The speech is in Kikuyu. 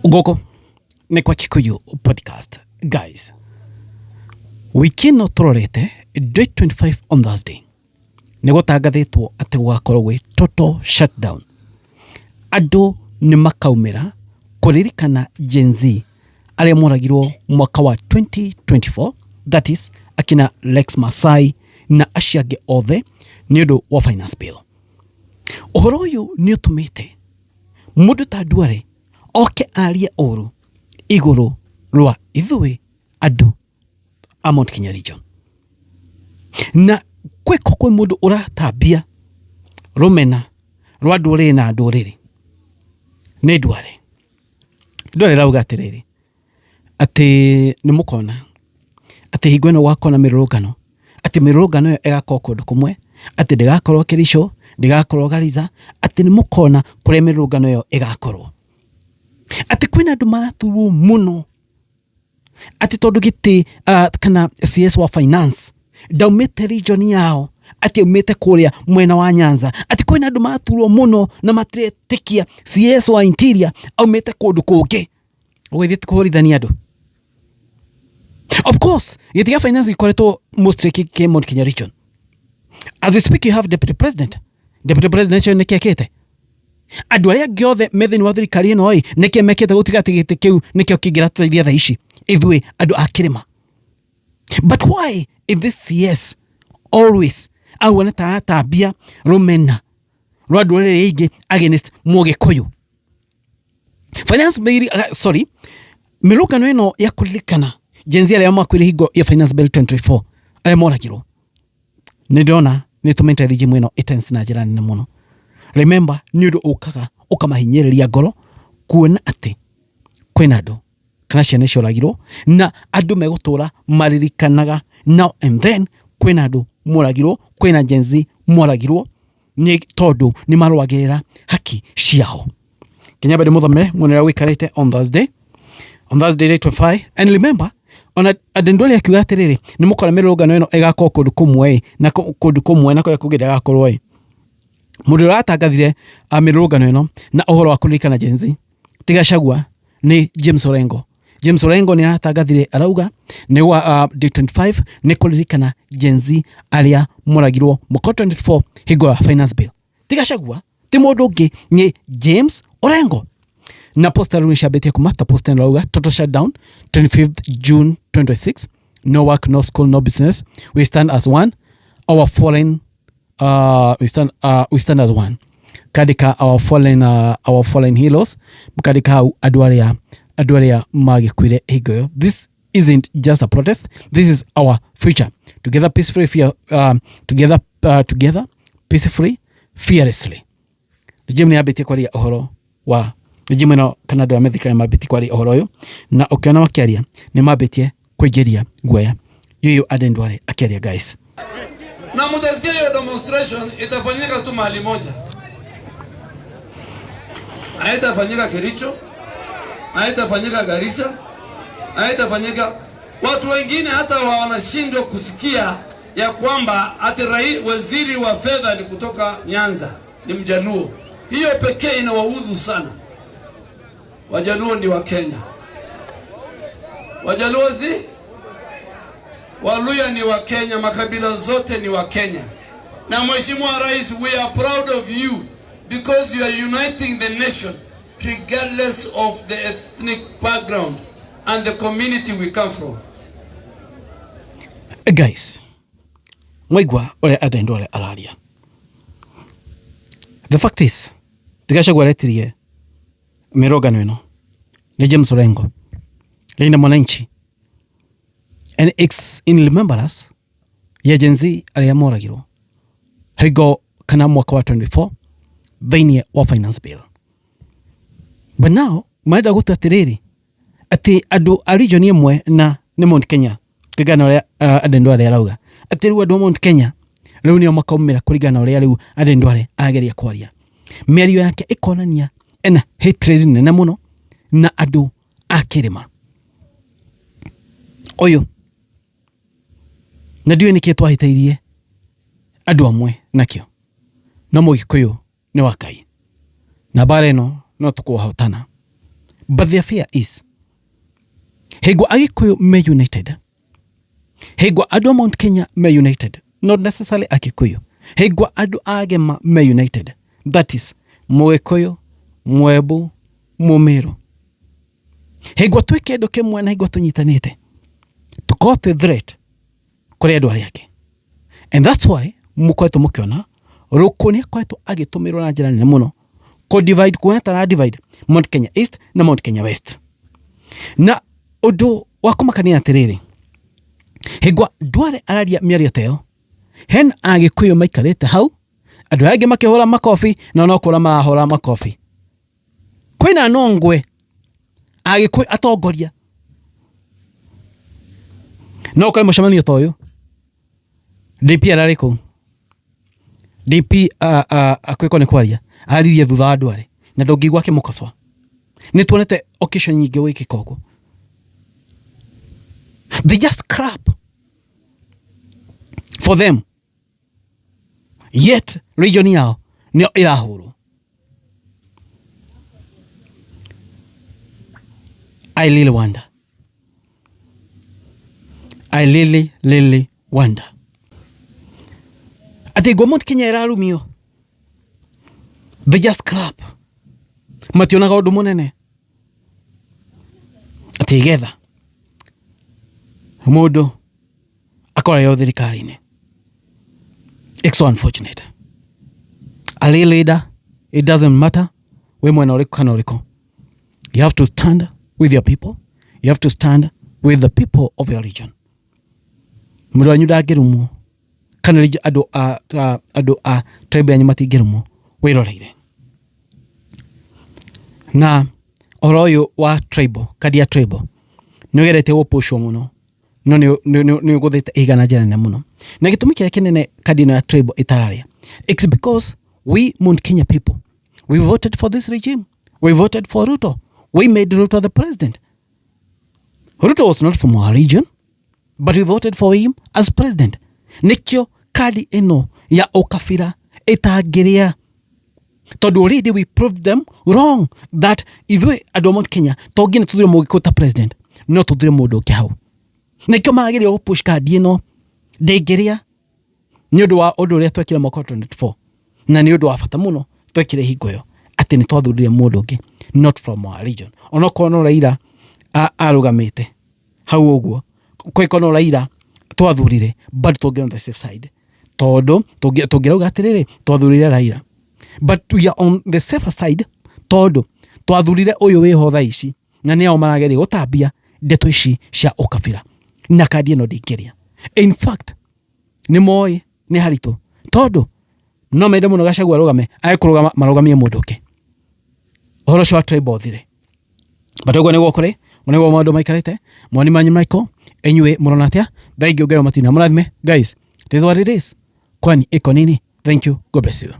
Gũkũ nĩ kwa Kikuyu Podcast. Guys, wiki ĩno tũrorete date 25 on Thursday nĩ gũtangathĩtwo atĩ gũgakorwo gwĩ total shutdown. Andũ nĩ makaumĩra kũririkana Gen Z arĩa moragirwo mwaka wa 2024, that is akina Lex Masai na acio angĩ othe nĩ ũndũ wa finance bill. Ũhoro ũyũ nĩ ũtũmĩte mũndũ ta Duale oke arie ũru igũrũ rwa ithuĩ andũ a Mount Kenya region. Na kwĩko kwĩ mũndũ ũratambia rũmena rwa ndũrĩrĩ na ndũrĩrĩ nĩ Duale. Duale arauga atĩrĩrĩ, atĩ nĩ mũkona atĩ hingo ĩno gwakorwo na mĩrũrũngano, atĩ mĩrũrũngano ĩyo ĩgakorwo kũndũ kũmwe, atĩ ndĩgakorwo Kericho, ndĩgakorwo Garissa, atĩ nĩ mũkona kũrĩa mĩrũrũngano ĩyo ĩgakorwo. Atĩ kwĩna andũ maraturwo mũno atĩ tondũ gĩtĩ kana CS wa finance ndaumĩte region yao, atĩ aumĩte kũrĩa mwena wa Nyanza, atĩ kwĩna andũ maraturwo mũno na matiretĩkia CS wa interior aumĩte kũndũ kũngĩ. Ũgĩthiĩ ti kũhũrithania andũ. Of course, gĩtĩ gĩa finance gĩkoretwo mostly kĩ Mount Kenya region. As we speak, you have deputy president. Deputy president ũcio nĩkĩ ekĩte? Andũ arĩa angĩ othe me thĩinĩ wa thirikari ĩno ĩ, nĩkĩ mekĩte gũtiga atĩ gĩtĩ kĩu nĩkĩo kĩngĩratũteithia thaa ici ithuĩ andũ a kĩrĩma? But why if this CS always ahuana ta aratambia rũmena rwa ndũrĩrĩ ingĩ against Mũgĩkũyũ? Finance bill, sorry, mĩrũngano ĩno ya kũririkana Gen Z arĩa makuire hingo ya finance bill 2024, arĩa moragirwo, nĩ ndĩrona nĩ tũmĩte regime ĩno ĩtense na njĩra nene mũno. Remember, nĩ ũndũ ũkaga ũkamahinyĩrĩria ngoro kuona atĩ kwĩna andũ kana ciana cioragirwo na andũ megũtũra maririkanaga now and then kwĩna andũ moragirwo, kwĩna Gen Z moragirwo nĩ tondũ nĩ marũagĩrĩra haki ciao. Kenya bado mũthomere mwena ũrĩa ũikarĩte on Thursday, on Thursday date 25. And remember, ona Aden Duale akiuga atĩrĩrĩ, nĩ mũkora mĩrũrũngano ĩno ĩgakorwo kũndũ kũmwe na kũndũ kũmwe na kũrĩa kũngĩ ndĩgakorwo ĩ. Mũndũ ũrĩa ũratangathire mĩrũrũngano ĩno na ũhoro wa kũririkana Gen Z ti Gachagua, nĩ James Orengo. James Orengo nĩ aratangathire, arauga nĩ wa day 25 nĩ kũririkana Gen Z arĩa moragirwo mwaka 24 hingo ya finance bill. Ti Gachagua, ti mũndũ ũngĩ, nĩ James Orengo. Na poster rĩu nĩciambĩtie kuma ta poster ĩno rauga total shutdown 25th June 2026, no work, no school, no business, we stand as one, our fallen we stand as one. Kandika our fallen heroes, mukandika hau andũ arĩa magĩkuire hingo ĩyo. This isn't just a protest, this is our future together, peacefully fear, together peacefully, fearlessly. Regime nĩ yambĩtie kwaria ũhoro wa regime ĩno, kana andũ a methikari mambĩtie kwaria ũhoro ũyũ, na ũkĩona makĩaria nĩ mambĩtie kũingĩria guoya. Yuyu Aden Duale akĩaria, guys. Na mutasikia hiyo demonstration itafanyika tu mahali moja, haitafanyika Kericho, haitafanyika Garissa, haitafanyika. Watu wengine hata wanashindwa kusikia ya kwamba ati waziri wa fedha ni kutoka Nyanza, ni Mjaluo. Hiyo pekee inawaudhu sana. Wajaluo ni wa Kenya, Wajaluo si Waluya ni wa Kenya, makabila zote ni wa Kenya. Na Mheshimiwa Rais, we are proud of you because you are uniting the nation regardless of the ethnic background and the community we come from. Guys, mwaigua ũrĩa Aden Duale araria. The fact is, ti Gachagua aretirie mĩrũngano ĩno, nĩ James Orengo, Linda Mwananchi, and it's in remembrance ya Gen Z arĩa moragirwo hingo kana mwaka wa 24 thĩinĩ wa finance bill. But now marenda gũtua atĩrĩrĩ, atĩ andũ a region ĩmwe, na nĩ Mount Kenya, kũringana na ũrĩa Aden Duale arauga atĩ rĩu andũ a Mount Kenya rĩu nĩo makaumĩra, kũringana na ũrĩa rĩu Aden Duale arageria kwaria. Mĩario yake ĩkonania ena hatred nene mũno na andũ a kĩrĩma ũyũ, na ndiũĩ nĩkĩ twahĩtĩirie andũ amwe nakĩo, no Mũgĩkũyũ nĩ wa Ngai na mbara ĩno no tũkũhotana. But their fear is hingo Agikuyu me united, hingo andu a Mount Kenya me united, not necessarily Agikuyu, hingo andu a Gema me united, that is Mugikuyu, Mwembu, Mumiru, hingo twĩ kĩndũ kĩmwe na hingo tũnyitanĩte tũkorwo twĩ threat kũrĩ andũ arĩa angĩ. And that's why mũkoretwo mũkĩona Rũkũ nĩ akoretwo agĩtũmĩrwo na njĩra nene mũno kũ divide, kuona ta divide Mount Kenya East na Mount Kenya West. Na ũndũ wa kũmakania atĩrĩrĩ, hingo Duale araria mĩario ta ĩyo, hena Agĩkũyũ maikarĩte hau, andũ arĩa angĩ makĩhũra makobi na no kũra marahũra makobi. Kwĩna nongwe Agĩkũyũ atongoria no ũkore mũcemanio ta ũyũ, DP ararĩ kũu, DP akwĩkwo nĩ kwaria aririe thutha wa Duale na ndũngĩigua akĩmũkocoa. Nĩ tuonete occasion nyingĩ gwĩkĩka ũguo. They just crap for them, yet region yao nĩyo ĩrahũrwo. I really wonder. I really, really wonder. Atĩ ngo Mount Kenya ĩrarumio. They just clap. Mationaga ũndũ mũnene. Atĩ getha mũndũ akorwo thirikari-inĩ. It's so unfortunate. A real leader, it doesn't matter wĩ mwena ũrĩkũ kana ũrĩkũ. You have to stand with your people. You have to stand with the people of your region. Mũndũ wanyu ndangĩrumwo kana andũ a tribe yanyu matingĩrumwo wĩroreire. Na ũhoro ũyũ wa tribal, kandi ya tribal nĩ ũgeretie gũpushwo mũno no nĩ ũgũthĩte ihiga na njĩra nene mũno. Na gĩtũmi kĩrĩa kĩnene kandi ĩno ya tribal ĩtararĩa, it's because we Mount Kenya people, we voted for this regime. We voted for Ruto. We made Ruto the president. Ruto was not from our region, but we voted for him as president. Nikio kadi ĩno ya ũkabira ĩtangĩrĩa, tondũ already we proved them wrong that ithuĩ andũ a Mount Kenya to nginya tũthure Mũgĩkũyũ ta president, no tũthure mũndũ ũngĩ hau. Nĩkĩo magĩrĩirwo gũpush kandi ĩno ndĩngĩrĩa, nĩ ũndũ wa ũndũ ũrĩa twekire mwaka wa 24, na nĩ ũndũ wa bata mũno twekire hingo ĩyo atĩ nĩ twathurire mũndũ ũngĩ not from our region, onokorwo no Raila arũgamĩte hau ũguo, kwĩko no Raila twathurire, but tũngĩ on the safe side, tondũ tũngĩrauga atĩrĩrĩ, twathurire Raila, but we are on the safer side tondũ twathurire ũyũ wĩho thaa ici, na nĩao marageria gũtambia ndeto ici cia ũkabira na kandi ĩno ndĩngĩrĩa. In fact, nĩ moĩ nĩ haritũ, tondũ no mende mũno Gachagua arũgame, age kũrũgama marũgamie mũndũ ũngĩ, ũhoro ũcio wa tribal ũthire. But ũguo nĩguo kũrĩ, ũguo nĩguo maũndũ maikarĩte. Mawoni manyu marĩkũ? Inyuĩ mũrona atĩa? Thank you. Ngai matina mũrathime. Guys, it is what it is. Kwani iko nini? Thank you. God bless you.